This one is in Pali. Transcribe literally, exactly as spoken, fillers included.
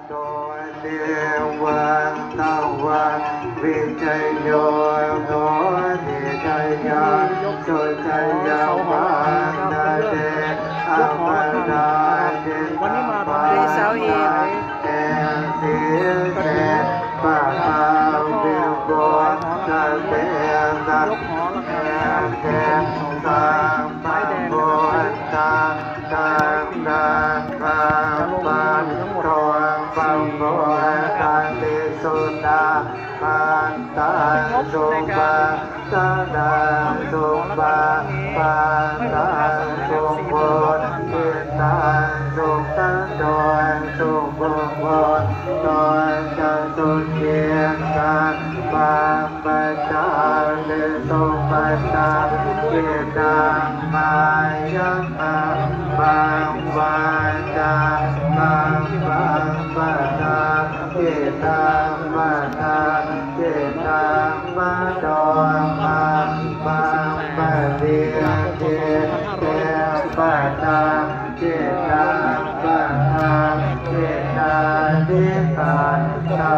โต เต วัง ตะ วัง วิจโย โหติ จายัสสุ จายวาทะ เต อัปปะรา จิตตัง ปะ เต สี เส ปะ ปา วิโว ทะ เต สัพ เต สัพพะ พุทธัง ธัมมัง สังฆัง ปัตโต ปะ โม ทันติ สุนา พันตัง สุปะ สะ นัง สุปะ ปะ ตัง สุ พุทธิตัง สุขะ โต สุ ภุ โว โต จะ สุขี กัม มัง ปะ จาริ สุปะ จักขิ ตัง มายะ กัม มัง วาจา กัม มัง ปะ จักขิ ตัง ปะ จักขิ ตัง มะ โน มัง มัง ปะ ริ สิทธิ เต ปะ จักขิ ตัง ปะ จักขิ ตา นิ กัตถะ